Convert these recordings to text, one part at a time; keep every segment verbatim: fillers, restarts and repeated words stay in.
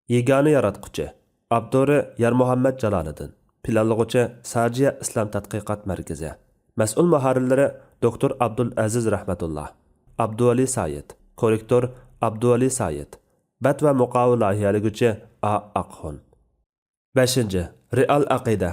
يېگانە ياراتقۇچى. ئاپتورى يارمۇھەممەت جالالىدىن. پىلانلىغۇچى ساجىيە ئىسلام تەتقىقات مەركىزى. مەسئۇل مۇھەررىرلىرى دوكتور ئابدۇل ئەزىز رەھمەتۇللا، ئابدۇۋەلى سايىت. كوررېكتور ئابدۇۋەلى سايىت. بەت ۋە مۇقاۋا لايىھەلىگۈچى ئا ئاقخۇن. بەشىنچى، رېئال ئەقىدە.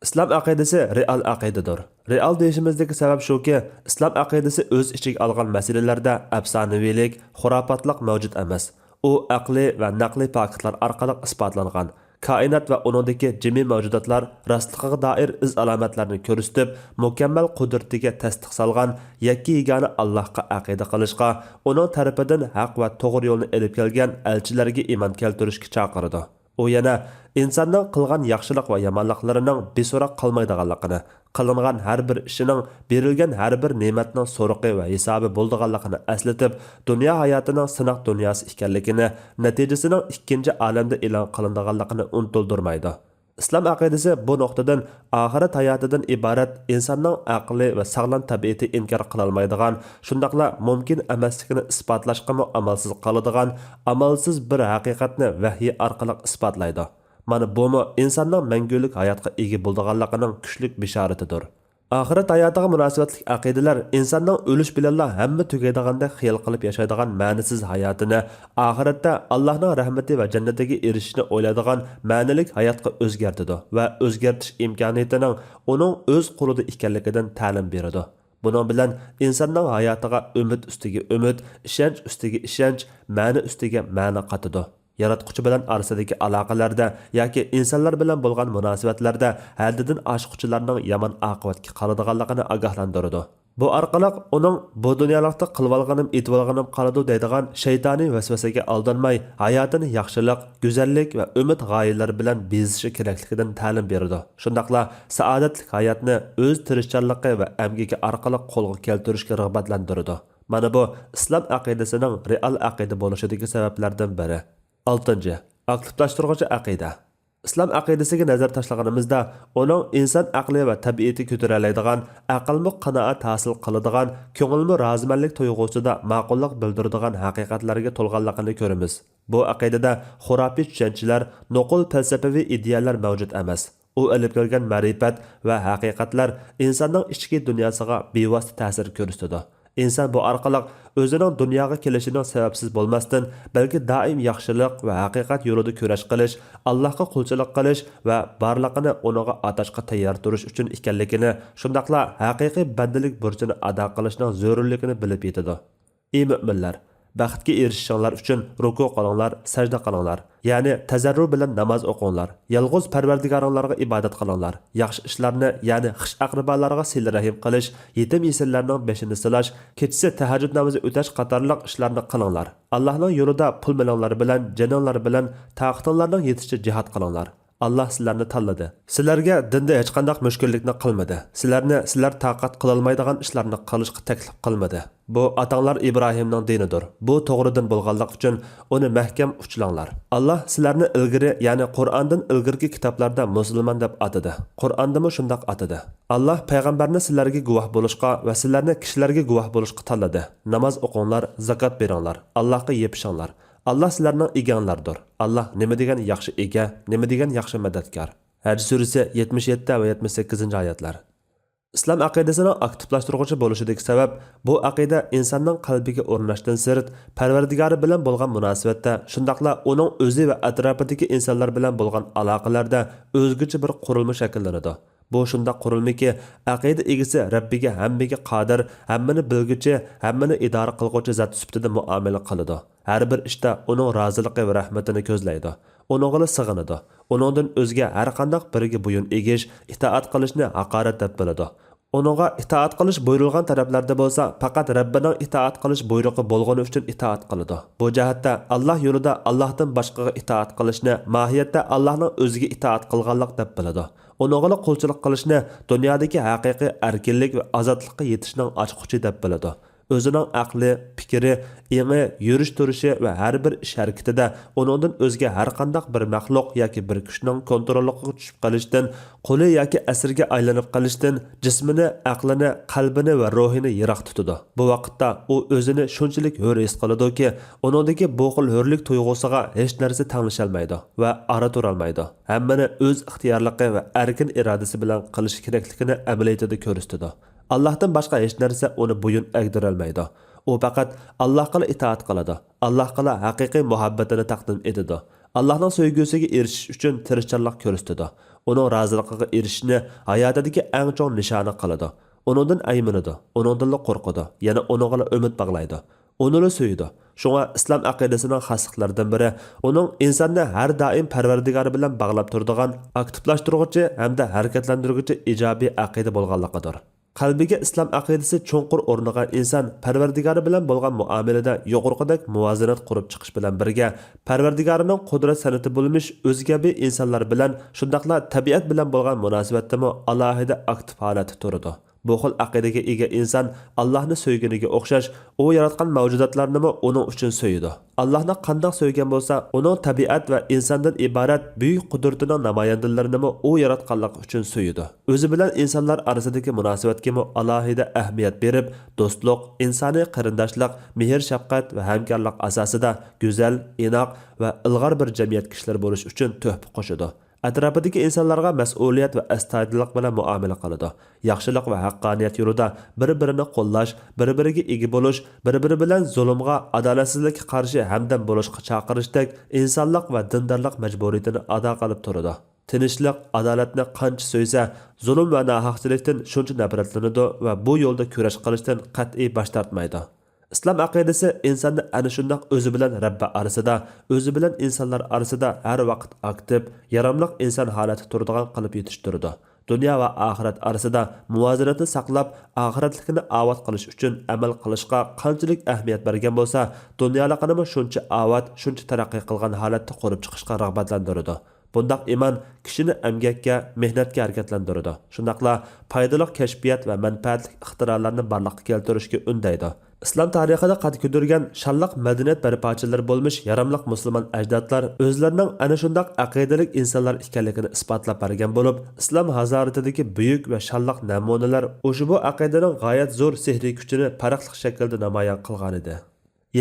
ئىسلام ئەقىدىسى رېئال ئەقىدىدۇر. رېئال دېيىشىمىزدىكى سەۋەب شۇكى، ئىسلام ئەقىدىسى ئۆز ئىچىگە ئالغان مەسىلىلەردە ئەپسانىۋىلىك، خۇراپاتلىق مەۋجۇت ئەمەس. ئۇ ئەقلىي ۋە نەقلىي پاكىتلار ئارقىلىق ئىسپاتلانغان، كائىنات ۋە ئۇنىڭدىكى جىمى مەۋجۇداتلار راستلىقىغا دائىر ئىز-ئالامەتلەرنى كۆرسىتىپ، مۇكەممەل قۇدرىتىگە تەستىق سالغان يەككە يېگانە ئاللاھقا ئەقىدە قىلىشقا، ئۇنىڭ تەرىپىدىن ھەق ۋە توغرا يولنى ئېلىپ كەلگەن ئەلچىلەرگە ئىمان كەلتۈرۈشكە چاقىرىدۇ. ئۇ يەنە ئىنساننىڭ قىلغان ياخشىلىق ۋە يامانلىقلىرىنىڭ بىسوراق قالمايدىغانلىقىنى، قىلىنغان ھەر بىر ئىشىنىڭ، بېرىلگەن ھەر بىر نېمەتنىڭ سورىقى ۋە ھېسابى بولىدىغانلىقىنى ئەسلىتىپ، دۇنيا ھاياتىنىڭ سىناق دۇنياسى ئىكەنلىكىنى، نەتىجىسىنىڭ ئىككىنچى ئالەمدە ئېلان قىلىنىدىغانلىقىنى ئۇنتۇلدۇرمايدۇ. ئىسلام ئەقىدىسى بۇ نۇقتىدىن ئاخىرەت ھاياتىدىن ئىبارەت ئىنساننىڭ ئەقلى ۋە ساغلام تەبىئىتى ئىنكار قىلالمايدىغان، شۇنداقلا مۇمكىن ئەمەسلىكىنى ئىسپاتلاشقىمۇ ئامالسىز قالىدىغان ئامالسىز بىر ھەقىقەتنى ۋەھىي ئارقىلىق ئىسپاتلايدۇ. مانا بۇمۇ ئىنساننىڭ مەڭگۈلۈك ھاياتقا ئىگە بولىدىغانلىقىنىڭ كۈچلۈك بېشارىتىدۇر. ئاخىرەت ھاياتىغا مۇناسىۋەتلىك ئەقىدىلەر ئىنساننىڭ ئۆلۈش بىلەنلا ھەممە تۈگەيدىغاندەك خىيال قىلىپ ياشايدىغان مەنىسىز ھاياتىنى ئاخىرەتتە ئاللاھنىڭ رەھمىتى ۋە جەننىتىگە ئېرىشىشنى ئويلايدىغان مەنىلىك ھاياتقا ئۆزگەرتىدۇ ۋە ئۆزگەرتىش ئىمكانىيىتىنىڭ ئۇنىڭ ئۆز قولىدا ئىكەنلىكىدىن تەلىم بېرىدۇ. بۇنىڭ بىلەن ئىنساننىڭ ھاياتىغا ئۈمىد ئۈستىگە ئۈمىد، ئىشەنچ ئۈستىگە ئىشەنچ، مەنە ئۈستىگە مەنە قاتىدۇ. ياراتقۇچى بىلەن ئارىسىدىكى ئالاقىلەردە ياكى ئىنسانلار بىلەن بولغان مۇناسىۋەتلەردە ھەددىدىن ئاشقۇچىلارنىڭ يامان ئاقىۋەتكە قالىدىغانلىقىنى ئاگاھلاندۇرىدۇ. بۇ ئارقىلىق ئۇنىڭ «بۇ دۇنيالىقتا قىلىۋالغىنىم، ئېتىۋالغىنىم قالىدۇ» دەيدىغان شەيتانىي ۋەسۋەسىگە ئالدانماي، ھاياتىنى ياخشىلىق، گۈزەللىك ۋە ئۈمىد غايىلىرى بىلەن بېزىشى كېرەكلىكىدىن تەلىم بېرىدۇ. شۇنداقلا سائادەتلىك ھاياتنى ئۆز تىرىشچانلىقى ۋە ئەمگىكى ئارقىلىق قولغا كەلتۈرۈشكە رىغبەتلەندۈرىدۇ. مانا بۇ ئىسلام ئەقىدىسىنىڭ رېئال ئەقىدە بولۇشىدىكى سەۋەبلەردىن بىرى. ئالتىنچى، ئاكتىپلاشتۇرغۇچى ئەقىدە. ئىسلام ئەقىدىسىگە نەزەر تاشلىغىنىمىزدا، ئۇنىڭ ئىنسان ئەقلى ۋە تەبىئىتى كۆتۈرەلەيدىغان، ئەقىلمۇ قانائەت ھاسىل قىلىدىغان، كۆڭۈلمۇ رازىمەنلىك تۇيغۇسىدا ماقۇللۇق بىلدۈرىدىغان ھەقىقەتلەرگە تولغانلىقىنى كۆرىمىز. بۇ ئەقىدىدە خۇراپىي چۈشەنچىلەر، نوقۇل پەلسەپىۋى ئىدىيەلەر مەۋجۇت ئەمەس. ئۇ ئېلىپ كەلگەن مەرىپەت ۋە ھەقىقەتلەر ئىنساننىڭ ئىچكى دۇنياسىغا بىۋاسىتە تەسىر كۆرسىتىدۇ. ئىنسان بۇ ئارقىلىق ئۆزىنىڭ دۇنياغا كېلىشىنىڭ سەۋەبسىز بولماستىن، بەلكى دائىم ياخشىلىق ۋە ھەقىقەت يولىدا كۈرەش قىلىش، ئاللاھقا قۇلچىلىق قىلىش ۋە بارلىقىنى ئۇنىڭغا ئاتاشقا تەييار تۇرۇش ئۈچۈن ئىكەنلىكىنى، شۇنداقلا ھەقىقىي بەندىلىك بۇرچىنى ئادا قىلىشنىڭ زۆرۈرلۈكىنى بىلىپ يېتىدۇ. ئى مۆمىنلەر! بەختكە ئېرىشىشىڭلار ئۈچۈن رۇكۇ قىلىڭلار، سەجدە قىلىڭلار، يەنى تەزەررۇ بىلەن ناماز ئوقۇڭلار، يالغۇز پەرۋەردىگارىڭلارغا ئىبادەت قىلىڭلار، ياخشى ئىشلارنى، يەنى خىش ئەقرىبالارغا سىلە رەھىم قىلىش، يېتىم يېسىرلەرنىڭ بېشىنى سىلاش، كېچىسى تەھەججۇد نامىزى ئۆتەش قاتارلىق ئىشلارنى قىلىڭلار. ئاللاھنىڭ يولىدا پۇل مېلىڭلار بىلەن، جېنىڭلار بىلەن، تاقىتىڭلارنىڭ يېتىشىچە جىھاد قىلىڭلار. ئاللاھ سىلەرنى تاللىدى. سىلەرگە دىندا ھېچقانداق مۈشكۈللۈكنى قىلمىدى. سىلەرنى سىلەر تاقەت قىلالمايدىغان ئىشلارنى قىلىشقا تەكلىپ قىلمىدى. بۇ ئاتاڭلار ئىبراھىمنىڭ دىنىدۇر. بۇ توغرا دىن بولغانلىقى ئۈچۈن ئۇنى مەھكەم ئۇچىلاڭلار. ئاللاھ سىلەرنى ئىلگىرى، يەنى قۇرئاندىن ئىلگىرىكى كىتابلاردا مۇسۇلمان دەپ ئاتىدى. قۇرئاندىمۇ شۇنداق ئاتىدى. ئاللاھ پەيغەمبەرنى سىلەرگە گۇۋاھ بولۇشقا ۋە سىلەرنى كىشىلەرگە گۇۋاھ بولۇشقا تاللىدى. ناماز ئوقۇڭلار، زاكات بېرىڭلار، ئاللاھقا يېپىشىڭلار. ئاللاھ سىلەرنىڭ ئىگەڭلاردۇر. ئاللاھ نېمە دېگەن ياخشى ئىگە، نېمە دېگەن ياخشى مەدەتكار. ھەج سۈرىسى يەتمىش يەتتە ۋە يەتمىش سەككىزىنچى ئايەتلەر. ئىسلام ئەقىدىسىنىڭ ئاكتىپلاشتۇرغۇچى بولۇشىدىكى سەۋەب، بۇ ئەقىدە ئىنساننىڭ قەلبىگە ئورناشتىن سىرت، پەرۋەردىگارى بىلەن بولغان مۇناسىۋەتتە، شۇنداقلا ئۇنىڭ ئۆزى ۋە ئەتراپىدىكى ئىنسانلار بىلەن بولغان ئالاقىلەردە ئۆزگىچە بىر قۇرۇلما شەكىللىنىدۇ. بۇ شۇنداق قۇرۇلمىكى، ئەقىدە ئىگىسى رەببىگە ھەممىگە قادىر، ھەممىنى بىلگۈچى، ھەممىنى ئىدارە قىلغۇچى زات سۈپىتىدە مۇئامىلە قىلىدۇ. ھەر بىر ئىشتا ئۇنىڭ رازىلىقى ۋە رەھمىتىنى كۆزلەيدۇ. ئۇنىڭغىلا سېغىنىدۇ. ئۇنىڭدىن ئۆزگە ھەرقانداق بىرىگە بويۇن ئېگىش، ئىتائەت قىلىشنى ھاقارەت دەپ بىلىدۇ. ئۇنىڭغا ئىتائەت قىلىش بۇيرۇلغان تەرەپلەردە بولسا، پەقەت رەببىنىڭ ئىتائەت قىلىش بۇيرۇقى بولغىنى ئۈچۈن ئىتائەت قىلىدۇ. بۇ جەھەتتە ئاللاھ يولىدا ئاللاھتىن باشقىغا ئىتائەت قىلىشنى ماھىيەتتە ئاللاھنىڭ ئۆزىگە ئىتائەت قىلغانلىق دەپ بىلىدۇ. ئۇنىڭغىلا قۇلچىلىق قىلىشنى دۇنيادىكى ھەقىقىي ئەركىنلىك ۋە ئازادلىققا يېتىشنىڭ ئاچقۇچى دەپ بىلىدۇ. ئۆزىنىڭ ئەقلى، پىكرى، ئېڭى، يۈرۈش-تۇرۇشى ۋە ھەر بىر ئىش-ھەرىكىتىدە ئۇنىڭدىن ئۆزگە ھەرقانداق بىر مەخلۇق ياكى بىر كۈچنىڭ كونتروللۇقىغا چۈشۈپ قېلىشتىن، قۇلى ياكى ئەسىرىگە ئايلىنىپ قېلىشتىن جىسمىنى، ئەقلىنى، قەلبىنى ۋە روھىنى يىراق تۇتىدۇ. بۇ ۋاقىتتا ئۇ ئۆزىنى شۇنچىلىك ھۆر ھېس قىلىدۇكى، ئۇنىڭدىكى بۇ خىل ھۆرلۈك تۇيغۇسىغا ھېچ نەرسە تەڭلىشەلمەيدۇ ۋە ئارا تۇرالمايدۇ. ھەممىنى ئۆز ئىختىيارلىقى ۋە ئەركىن ئىرادىسى بىلەن قىلىشى كېرەكلىكىنى ئەمەلىيىتىدە كۆرسىتىدۇ. ئاللاھتىن باشقا ھېچ نەرسە ئۇنى بويۇن ئەگدۈرەلمەيدۇ. ئۇ پەقەت ئاللاھقىلا ئىتائەت قىلىدۇ، ئاللاھقىلا ھەقىقىي مۇھەببىتىنى تەقدىم ئېتىدۇ، ئاللاھنىڭ سۆيگۈسىگە ئېرىشىش ئۈچۈن تىرىشچانلىق كۆرسىتىدۇ، ئۇنىڭ رازىلىقىغا ئېرىشىشنى ھاياتىدىكى ئەڭ چوڭ نىشانى قىلىدۇ، ئۇنىڭدىن ئەيمىنىدۇ، ئۇنىڭدىنلا قورقىدۇ، يەنە ئۇنىڭغىلا ئۈمىد باغلايدۇ، ئۇنىلا سۆيىدۇ. شۇڭا ئىسلام ئەقىدىسىنىڭ خاسلىقلىرىدىن بىرى، ئۇنىڭ ئىنساننى ھەر دائىم پەرۋەردىگارى بىلەن باغلاپ تۇرىدىغان، ئاكتىپلاشتۇرغۇچى ھەمدە ھەرىكەتلەندۈرگۈچى ئىجابىي ئەقىدە بولغانلىقىدۇر. قەلبىگە ئىسلام ئەقىدىسى چوڭقۇر ئورنىغان ئىنسان پەرۋەردىگارى بىلەن بولغان مۇئامىلىدە يۇقىرىقىدەك مۇۋازىنەت قۇرۇپ چىقىش بىلەن بىرگە، پەرۋەردىگارىنىڭ قۇدرەت سەنئىتى بولمىش ئۆزگە كەبى ئىنسانلار بىلەن، شۇنداقلا تەبىئەت بىلەن بولغان مۇناسىۋەتتىمۇ ئالاھىدە ئاكتىپ ھالەتتە تۇرىدۇ. بۇ خىل ئەقىدىگە ئىگە ئىنسان ئاللاھنى سۆيگىنىگە ئوخشاش، ئۇ ياراتقان مەۋجۇداتلارنىمۇ ئۇنىڭ ئۈچۈن سۆيىدۇ. ئاللاھنى قانداق سۆيگەن بولسا، ئۇنىڭ تەبىئەت ۋە ئىنساندىن ئىبارەت بۈيۈك قۇدرىتىنىڭ نامايەندىلىرىنىمۇ ئۇ ياراتقانلىقى ئۈچۈن سۆيىدۇ. ئۆزى بىلەن ئىنسانلار ئارىسىدىكى مۇناسىۋەتكىمۇ ئالاھىدە ئەھمىيەت بېرىپ، دوستلۇق، ئىنسانىي قېرىنداشلىق، مېھىر-شەپقەت ۋە ھەمكارلىق ئاساسىدا گۈزەل، ئىناق ۋە ئىلغار بىر جەمئىيەت كىشىلىرى بولۇش ئۈچۈن تۆھپە قوشىدۇ. ئەتراپىدىكى ئىنسانلارغا مەسئۇلىيەت ۋە ئەستايىدىللىق بىلەن مۇئامىلە قىلىدۇ. ياخشىلىق ۋە ھەققانىيەت يولىدا بىر-بىرىنى قوللاش، بىر-بىرىگە ئىگە بولۇش، بىر-بىرى بىلەن زۇلۇمغا، ئادالەتسىزلىككە قارشى ھەمدەم بولۇشقا چاقىرىشتەك ئىنسانلىق ۋە دىندارلىق مەجبۇرىيىتىنى ئادا قىلىپ تۇرىدۇ. تىنچلىق، ئادالەتنى قانچە سۆيسە، زۇلۇم ۋە ناھەقچىلىكتىن شۇنچە نەپرەتلىنىدۇ ۋە بۇ يولدا كۈرەش قىلىشتىن قەتئىي باش تارتمايدۇ. ئىسلام ئەقىدىسى ئىنساننى ئەنە شۇنداق ئۆزى بىلەن رەببى ئارىسىدا، ئۆزى بىلەن ئىنسانلار ئارىسىدا ھەر ۋاقىت ئاكتىپ، ياراملىق ئىنسان ھالەتتە تۇرىدىغان قىلىپ يېتىشتۈرىدۇ. دۇنيا ۋە ئاخىرەت ئارىسىدا مۇۋازىنەتنى ساقلاپ، ئاخىرەتلىكىنى ئاۋات قىلىش ئۈچۈن ئەمەل قىلىشقا قانچىلىك ئەھمىيەت بەرگەن بولسا، دۇنيالىقىنىمۇ شۇنچە ئاۋات، شۇنچە تەرەققىي قىلغان ھالەتتە قۇرۇپ چىقىشقا رىغبەتلەندۈرىدۇ. بۇنداق ئىمان كىشىنى ئەمگەككە، مېھنەتكە ھەرىكەتلەندۈرىدۇ. شۇنداقلا پايدىلىق كەشپىيات ۋە مەنپەئەتلىك ئىختىرالارنى بارلىققا كەلتۈرۈشكە ئۈندەيدۇ. ئىسلام تارىخىدا قەد كۆتۈرگەن شانلىق مەدەنىيەت بەرپاچىلىرى بولمىش ياراملىق مۇسۇلمان ئەجدادلار ئۆزلىرىنىڭ ئەنە شۇنداق ئەقىدىلىك ئىنسانلار ئىكەنلىكىنى ئىسپاتلاپ بەرگەن بولۇپ، ئىسلام ھازارىتىدىكى بۈيۈك ۋە شانلىق نەمۇنىلەر ئۇشبۇ ئەقىدىنىڭ غايەت زور سېھرىي كۈچىنى پەرقلىق شەكىلدە نامايان قىلغانىدى.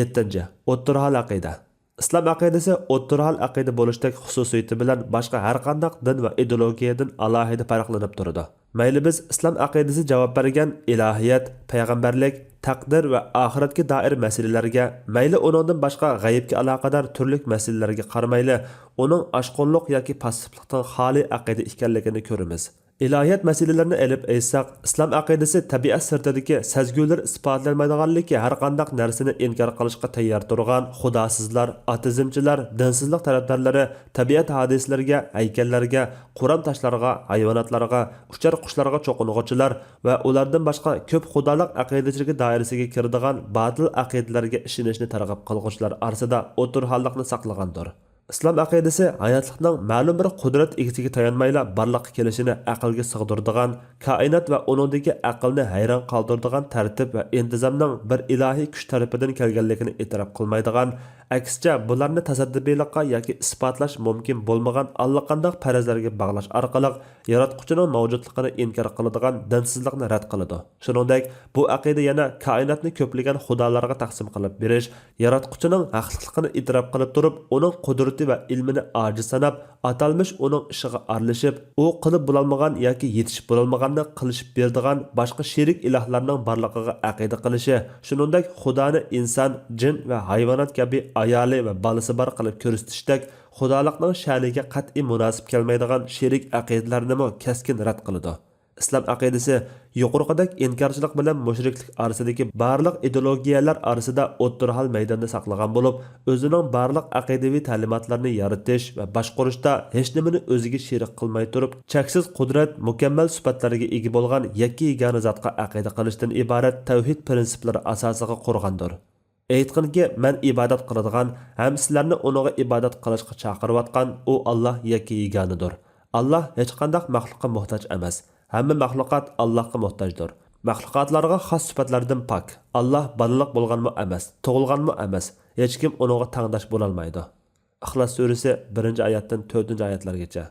يەتتىنچى، ئوتتۇرا ھال ئەقىدە. ئىسلام ئەقىدىسى ئوتتۇرا ھال ئەقىدە بولۇشتەك خۇسۇسىيىتى بىلەن باشقا ھەرقانداق دىن ۋە ئىدېئولوگىيەدىن ئالاھىدە پەرقلىنىپ تۇرىدۇ. مەيلى بىز ئىسلام ئەقىدىسى جاۋاب بەرگەن ئىلاھىيەت، پەيغەمبەرلىك، تەقدىر ۋە ئاخىرەتكە دائىر مەسىلىلەرگە، مەيلى ئۇنىڭدىن باشقا غەيىبكە ئالاقىدار تۈرلۈك مەسىلىلەرگە قارىمايلى، ئۇنىڭ ئاشقۇنلۇق ياكى پاسسىپلىقتىن خالىي ئەقىدە ئىكەنلىكىنى كۆرىمىز. ئىلاھىيەت مەسىلىلىرىنى ئېلىپ ئېيتساق، ئىسلام ئەقىدىسى تەبىئەت سىرتىدىكى سەزگۈلىرى ئىسپاتلىيالمايدىغانلىكى ھەر قانداق نەرسىنى ئىنكار قىلىشقا تەييار تۇرغان خۇداسىزلار، ئاتېئىزمچىلار، دىنسىزلىق تەرەپدارلىرى، تەبىئەت ھادىسىلىرىگە، ھەيكەللەرگە، قۇرام تاشلارغا، ھايۋاناتلارغا، ئۇچار قۇشلارغا چوقۇنغۇچىلار ۋە ئۇلاردىن باشقا كۆپ خۇدالىق ئەقىدىچىلىكى دائىرىسىگە كىرىدىغان باتىل ئەقىدىلەرگە ئىشىنىشنى تەرغىب قىلغۇچىلار ئارىسىدا ئوتتۇرىھاللىقنى ساقلىغاندۇر. ئىسلام ئەقىدىسى ھاياتلىقنىڭ مەلۇم بىر قۇدرەت ئىگىسىگە تايانمايلا بارلىققا كېلىشىنى ئەقىلگە سىغدۇرىدىغان، كائىنات ۋە ئۇنىڭدىكى ئەقىلنى ھەيران قالدۇرىدىغان تەرتىپ ۋە ئىنتىزامنىڭ بىر ئىلاھىي كۈچ تەرىپىدىن كەلگەنلىكىنى ئېتىراپ قىلمايدىغان، ئەكسىچە، بۇلارنى تاسادىپىيلىققا ياكى ئىسپاتلاش مۇمكىن بولمىغان ئاللىقانداق پەرەزلەرگە باغلاش ئارقىلىق ياراتقۇچىنىڭ مەۋجۇتلۇقىنى ئىنكار قىلىدىغان دىنسىزلىقنى رەت قىلىدۇ. شۇنىڭدەك، بۇ ئەقىدە يەنە كائىناتنى كۆپلىگەن خۇدالارغا تەقسىم قىلىپ بېرىش، ياراتقۇچىنىڭ ھەقلىقلىقىنى ئېتىراپ قىلىپ تۇرۇپ، ئۇنىڭ قۇدرىتى ۋە ئىلمىنى ئاجىز ساناپ، ئاتالمىش ئۇنىڭ ئىشىغا ئارىلىشىپ، ئۇ قىلىپ بولالمىغان ياكى يېتىشىپ بولالمىغاننى قىلىشىپ بېرىدىغان باشقا شېرىك ئىلاھلارنىڭ بارلىقىغا ئەقىدە قىلىشى، شۇنىڭدەك خۇدانى ئىنسان، جىن ۋە ھايۋانات كەبى ئايالى ۋە بالىسى بار قىلىپ كۆرسىتىشتەك خۇدالىقنىڭ شەنىگە قەتئىي مۇناسىپ كەلمەيدىغان شېرىك ئەقىدىلەرنىمۇ كەسكىن رەت قىلىدۇ. ئىسلام ئەقىدىسى يۇقىرىقىدەك ئىنكارچىلىق بىلەن مۇشرىكلىك ئارىسىدىكى بارلىق ئىدېئولوگىيەلەر ئارىسىدا ئوتتۇرا ھال مەيداندا ساقلىغان بولۇپ، ئۆزىنىڭ بارلىق ئەقىدىۋى تەلىماتلىرىنى يارىتىش ۋە باشقۇرۇشتا ھېچنېمىنى ئۆزىگە شېرىك قىلماي تۇرۇپ، چەكسىز قۇدرەت، مۇكەممەل سۈپەتلەرگە ئىگە بولغان يەككە يېگانە زاتقا ئەقىدە قىلىشتىن ئېبارەت تەۋھىد پىرىنسىپلىرى ئاساسىغا قۇرغاندۇر. ئېيتقىنكى، مەن ئىبادەت قىلىدىغان ھەم سىلەرنى ئۇنىڭغا ئىبادەت قىلىشقا چاقىرىۋاتقان ئۇ ئاللاھ يەككە يېگانىدۇر. ئاللاھ ھېچقانداق مەخلۇققا موھتاج ئەمەس. ھەممە مەخلۇقات ئاللاھقا موھتاجدۇر. مەخلۇقاتلارغا خاس سۈپەتلەردىن پاك. ئاللا بالىلىق بولغانمۇ ئەمەس، تۇغۇلغانمۇ ئەمەس. ھېچكىم ئۇنىڭغا تەڭداش بولالمايدۇ. ئىخلاس سۈرىسى بىرىنچى ئايەتتىن تۆتىنچى ئايەتلەرگىچە.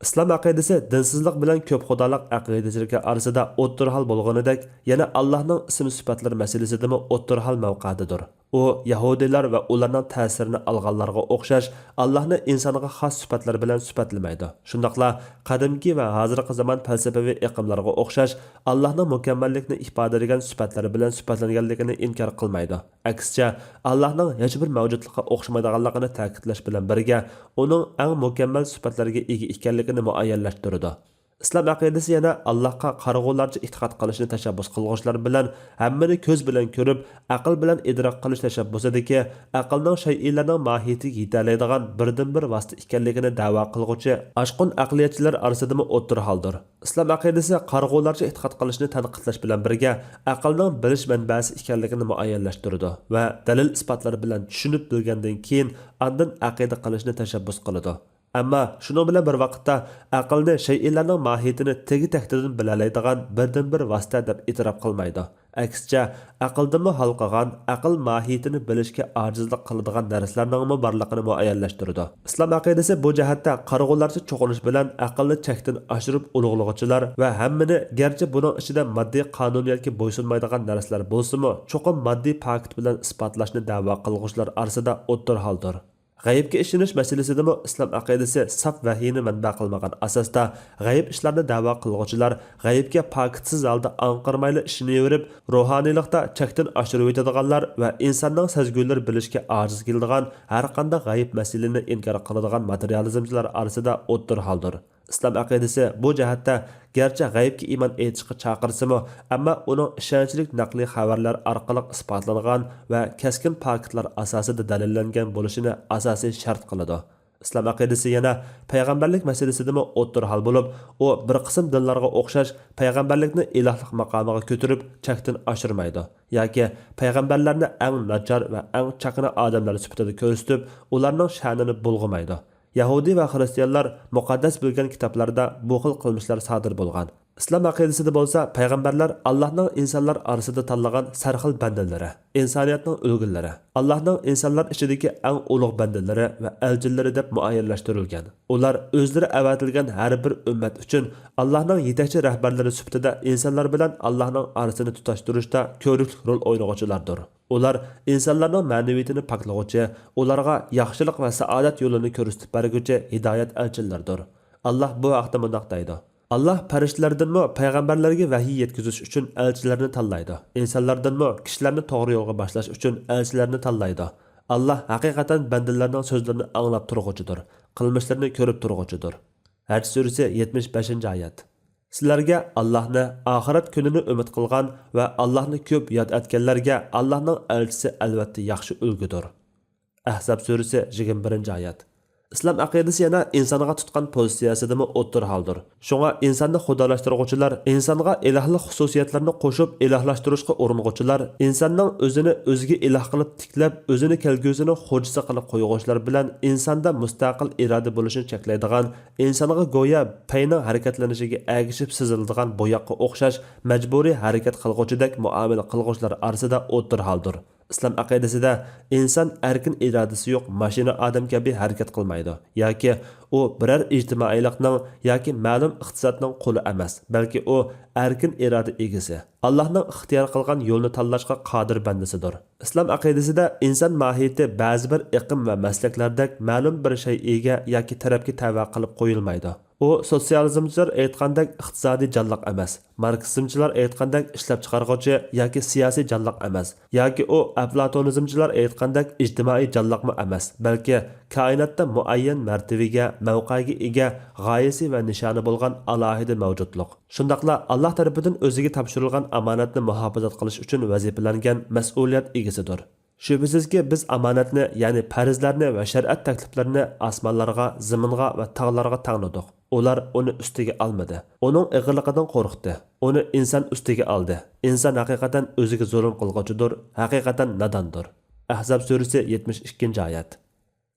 ئىسلام ئەقىدىسى دىنسىزلىق بىلەن كۆپ خۇدالىق ئەقىدىچىلىكى ئارىسىدا ئوتتۇرىھال بولغىنىدەك، يەنە ئاللاھنىڭ ئىسىم سۈپەتلىرى مەسىلىسىدىمۇ ئوتتۇرىھال مەۋقەدىدۇر. ئۇ يەھۇدىيلار ۋە ئۇلارنىڭ تەسىرىنى ئالغانلارغا ئوخشاش، ئاللاھنى ئىنسانغا خاس سۈپەتلەر بىلەن سۈپەتلىمەيدۇ. شۇنداقلا قەدىمكى ۋە ھازىرقى زامان پەلسەپىۋى ئېقىملارغا ئوخشاش، ئاللاھنىڭ مۇكەممەللىكنى ئىپادىلىگەن سۈپەتلەر بىلەن سۈپەتلەنگەنلىكىنى ئىنكار قىلمايدۇ. ئەكسىچە، ئاللاھنىڭ ھېچبىر مەۋجۇتلۇققا ئوخشىمايدىغانلىقىنى تەكىتلەش بىلەن بىرگە، ئۇنىڭ ئەڭ مۇكەممەل سۈپەتلەرگە ئىگە ئىكەنلىكىنى مۇئەييەنلەشتۈرىدۇ. ئىسلام ئەقىدىسى يەنە ئاللاھقا قارىغۇلارچە ئېتىقاد قىلىشنى تەشەببۇس قىلغۇچىلار بىلەن ھەممىنى كۆز بىلەن كۆرۈپ، ئەقىل بىلەن ئىدراك قىلىش تەشەببۇسىدىكى ئەقىلنىڭ شەيئىلەرنىڭ ماھىيىتىگە يېتەلەيدىغان بىردىنبىر ۋاسىتە ئىكەنلىكىنى دەۋا قىلغۇچى ئاشقۇن ئەقلىيەتچىلەر ئارىسىدىمۇ ئوتتۇرىھالدۇر. ئىسلام ئەقىدىسى قارىغۇلارچە ئېتىقاد قىلىشنى تەنقىدلەش بىلەن بىرگە، ئەقىلنىڭ بىلىش مەنبەسى ئىكەنلىكىنى مۇئەييەنلەشتۈرىدۇ ۋە دەلىل-ئىسپاتلار بىلەن چۈشىنىپ بىلگەندىن كېيىن، ئاندىن ئەقىدە قىلىشنى تەشەببۇس قىلىدۇ. ئەمما شۇنىڭ بىلەن بىر ۋاقىتتا، ئەقىلنى شەيئىلەرنىڭ ماھىيىتىنى تېگى-تەكتىدىن بىلەلەيدىغان بىردىنبىر ۋاسىتە دەپ ئېتىراپ قىلمايدۇ. ئەكسىچە، ئەقىلدىنمۇ ھالقىغان، ئەقىل ماھىيىتىنى بىلىشكە ئاجىزلىق قىلىدىغان نەرسىلەرنىڭمۇ بارلىقىنى مۇئەييەنلەشتۈرىدۇ. ئىسلام ئەقىدىسى بۇ جەھەتتە قارىغۇلارچە چوقۇنۇش بىلەن ئەقىلنى چەكتىن ئاشۇرۇپ ئۇلۇغلىغۇچىلار ۋە ھەممىنى، گەرچە بۇنىڭ ئىچىدە ماددىي قانۇنىيەتكە بويسۇنمايدىغان نەرسىلەر بولسىمۇ، چوقۇم ماددىي پاكىت بىلەن ئىسپاتلاشنى دەۋا قىلغۇچىلار ئارىسىدا ئوتتۇرىھالدۇر. غەيىبكە ئىشىنىش مەسىلىسىدىمۇ ئىسلام ئەقىدىسى ساپ ۋەھىينى مەنبە قىلمىغان ئاساستا، غەيىب ئىشلارنى دەۋا قىلغۇچىلار غەيىبكە پاكىتسىز ھالدا ئاڭقىرمايلا ئىشىنىۋېرىپ، روھانىيلىقتا چەكتىن ئاشۇرۇۋېتىدىغانلار ۋە ئىنساننىڭ سەزگۈلىرى بىلىشكە ئاجىز كېلىدىغان ھەرقانداق غەيىب مەسىلىنى ئىنكار قىلىدىغان ماتېرىيالىزمچىلار ئارىسىدا ئوتتۇرىھالدۇر. ئىسلام ئەقىدىسى بۇ جەھەتتە گەرچە غەيىبكە ئىمان ئېيتىشقا چاقىرسىمۇ، ئەمما ئۇنىڭ ئىشەنچلىك نەقلىي خەۋەرلەر ئارقىلىق ئىسپاتلانغان ۋە كەسكىن پاكىتلار ئاساسىدا دەلىللەنگەن بولۇشىنى ئاساسىي شەرت قىلىدۇ. ئىسلام ئەقىدىسى يەنە پەيغەمبەرلىك مەسىلىسىدىمۇ ئوتتۇرىھال بولۇپ، ئۇ بىر قىسىم دىنلارغا ئوخشاش پەيغەمبەرلىكنى ئىلاھلىق ماقامىغا كۆتۈرۈپ چەكتىن ئاشۇرمايدۇ ياكى پەيغەمبەرلەرنى ئەڭ ناچار ۋە ئەڭ چاكىنا ئادەملەر سۈپىتىدە كۆرسىتىپ، ئۇلارنىڭ شەنىنى بۇلغىمايدۇ. يەھۇدىي ۋە خىرىستىيانلار مۇقەددەس بىلگەن كىتابلاردا بۇ خىل قىلمىشلار سادىر بولغان. ئىسلام ئەقىدىسىدە بولسا پەيغەمبەرلەر ئاللاھنىڭ ئىنسانلار ئارىسىدا تاللىغان سەرخىل بەندىلىرى، ئىنسانىيەتنىڭ ئۈلگىلىرى، ئاللاھنىڭ ئىنسانلار ئىچىدىكى ئەڭ ئۇلۇغ بەندىلىرى ۋە ئەلچىلىرى دەپ مۇئەييەنلەشتۈرۈلگەن. ئۇلار ئۆزلىرى ئەۋەتىلگەن ھەر بىر ئۈممەت ئۈچۈن ئاللاھنىڭ يېتەكچى رەھبەرلىرى سۈپىتىدە ئىنسانلار بىلەن ئاللاھنىڭ ئارىسىنى تۇتاشتۇرۇشتا كۆرۈكلۈك رول ئوينىغۇچىلاردۇر. ئۇلار ئىنسانلارنىڭ مەنىۋىيىتىنى پاكلىغۇچى، ئۇلارغا ياخشىلىق ۋە سائادەت يولىنى كۆرسىتىپ بەرگۈچى ھىدايەت ئەلچىلىرىدۇر. ئاللاھ بۇ ھەقتە مۇنداق دەيدۇ: ئاللاھ پەرىشتىلەردىنمۇ پەيغەمبەرلەرگە ۋەھىي يەتكۈزۈش ئۈچۈن ئەلچىلەرنى تاللايدۇ. ئىنسانلاردىنمۇ كىشىلەرنى توغرا يولغا باشلاش ئۈچۈن ئەلچىلەرنى تاللايدۇ. ئاللاھ ھەقىقەتەن بەندىلەرنىڭ سۆزلىرىنى ئاڭلاپ تۇرغۇچىدۇر، قىلمىشلىرىنى كۆرۈپ تۇرغۇچىدۇر. ھەج سۈرىسى، يەتمىش بەشىنچى ئايەت. سىلەرگە ئاللاھنى، ئاخىرەت كۈنىنى ئۈمىد قىلغان ۋە ئاللاھنى كۆپ ياد ئەتكەنلەرگە ئاللاھنىڭ ئەلچىسى ئەلۋەتتە ياخشى ئۈلگىدۇر. ئەھزاب سۈرىسى، يىگىرمە بىرىنچى ئايەت. ئىسلام ئەقىدىسى يەنە ئىنسانغا تۇتقان پوزىتسىيەسىدىمۇ ئوتتۇرىھالدۇر. شۇڭا ئىنساننى خۇدالاشتۇرغۇچىلار ئىنسانغا ئىلاھلىق خۇسۇسىيەتلەرنى قوشۇپ ئىلاھلاشتۇرۇشقا ئۇرۇنغۇچىلار، ئىنساننىڭ ئۆزىنى ئۆزىگە ئىلاھ قىلىپ تىكلەپ، ئۆزىنى كەلگۈسىنىڭ خوجىسى قىلىپ قويغۇچىلار بىلەن ئىنساندا مۇستەقىل ئىرادە بولۇشىنى چەكلەيدىغان، ئىنسانغا گويا پەينىڭ ھەرىكەتلىنىشىگە ئەگىشىپ سىزىلىدىغان بوياققا ئوخشاش مەجبۇرىي ھەرىكەت قىلغۇچىدەك مۇئامىلە قىلغۇچىلار ئارىسىدا ئوتتۇرىھالدۇر. ئىسلام ئەقىدىسىدە ئىنسان ئەركىن ئىرادىسى يوق ماشىنا ئادەم كەبى ھەرىكەت قىلمايدۇ ياكى ئۇ بىرەر ئىجتىمائىيلىقنىڭ ياكى مەلۇم ئىقتىسادنىڭ قۇلى ئەمەس، بەلكى ئۇ ئەركىن ئىرادە ئىگىسى، ئاللاھنىڭ ئىختىيار قىلغان يولنى تاللاشقا قادىر بەندىسىدۇر. ئىسلام ئەقىدىسىدە ئىنسان ماھىيىتى بەزى بىر ئېقىم ۋە مەسلەكلەردەك مەلۇم بىر شەيئىگە ياكى تەرەپكە تەۋە قىلىپ قويۇلمايدۇ. ئۇ سوتسىيالىزمچىلار ئېيتقاندەك ئىقتىسادىي جانلىق ئەمەس، ماركسىزمچىلار ئېيتقاندەك ئىشلەپچىقارغۇچى ياكى سىياسىي جانلىق ئەمەس، ياكى ئۇ ئەپلاتونىزمچىلار ئېيتقاندەك ئىجتىمائىي جانلىقمۇ ئەمەس، بەلكى كائىناتتا مۇئەييەن مەرتىۋىگە، مەۋقەگە ئىگە، غايىسى ۋە نىشانى بولغان ئالاھىدە مەۋجۇتلۇق. شۇنداقلا ئاللاھ تەرىپىدىن ئۆزىگە تاپشۇرۇلغان ئامانەتنى مۇھاپىزەت قىلىش ئۈچۈن ۋەزىپىلەنگەن مەسئۇلىيەت ئىگىسىدۇر. شۈبھىسىزكى، بىز ئامانەتنى، يەنى پەرزلەرنى ۋە شەرىئەت تەكلىپلىرىنى ئاسمانلارغا، زېمىنغا ۋە تاغلارغا تەڭلىدۇق. ئۇلار ئۇنى ئۈستىگە ئالمىدى. ئۇنىڭ ئېغىرلىقىدىن قورقتى. ئۇنى ئىنسان ئۈستىگە ئالدى. ئىنسان ھەقىقەتەن ئۆزىگە زۇلۇم قىلغۇچىدۇر، ھەقىقەتەن ناداندۇر. ئەھزاب سۈرىسى، يەتمىش ئىككىنچى ئايەت.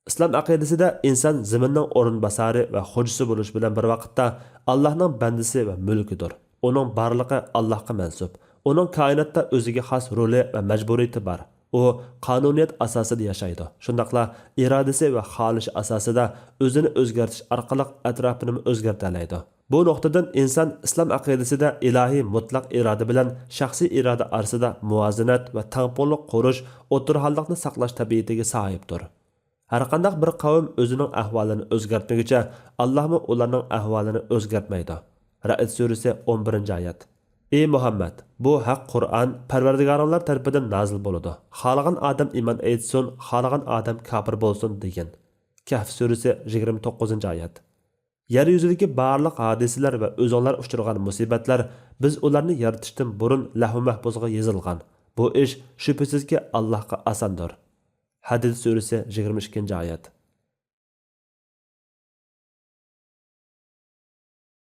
ئىسلام ئەقىدىسىدە ئىنسان زېمىننىڭ ئورۇنباسارى ۋە خوجىسى بولۇش بىلەن بىر ۋاقىتتا، ئاللاھنىڭ بەندىسى ۋە مۈلكىدۇر. ئۇنىڭ بارلىقى ئاللاھقا مەنسۇپ. ئۇنىڭ كائىناتتا ئۆزىگە خاس رولى ۋە مەجبۇرىيىتى بار. ئۇ قانۇنىيەت ئاساسىدا ياشايدۇ، شۇنداقلا ئىرادىسى ۋە خالىشى ئاساسىدا ئۆزىنى ئۆزگەرتىش ئارقىلىق ئەتراپىنىمۇ ئۆزگەرتەلەيدۇ. بۇ نۇقتىدىن ئىنسان ئىسلام ئەقىدىسىدە ئىلاھىي مۇتلەق ئىرادە بىلەن شەخسىي ئىرادە ئارىسىدا مۇۋازىنەت ۋە تەڭپۇڭلۇق قۇرۇش، ئوتتۇرىھاللىقنى ساقلاش تەبىئىتىگە ساھىبتۇر. ھەرقانداق بىر قەۋم ئۆزىنىڭ ئەھۋالىنى ئۆزگەرتمىگۈچە، ئاللاھمۇ ئۇلارنىڭ ئەھۋالىنى ئۆزگەرتمەيدۇ. رەئد سۈرىسى، ئون بىرىنچى ئايەت. ئى مۇھەممەد، بۇ ھەق قۇرئان پەرۋەردىگارىڭلار تەرىپىدىن نازىل بولىدۇ. خالىغان ئادەم ئىمان ئېيتسۇن، خالىغان ئادەم كاپىر بولسۇن، دېگىن. كەھف سۈرىسى، يىگىرمە توققۇزىنچى ئايەت. يەر يۈزىدىكى بارلىق ھادىسىلەر ۋە ئۆزۈڭلار ئۇچرىغان مۇسىبەتلەر، بىز ئۇلارنى يارىتىشتىن بۇرۇن لەھۋ مەھپۇزغا يېزىلغان. بۇ ئىش شۈبھىسىزكى ئاللاھقا ئاساندۇر. ھەدىد سۈرىسى، يىگىرمە ئىككىنچى ئايەت.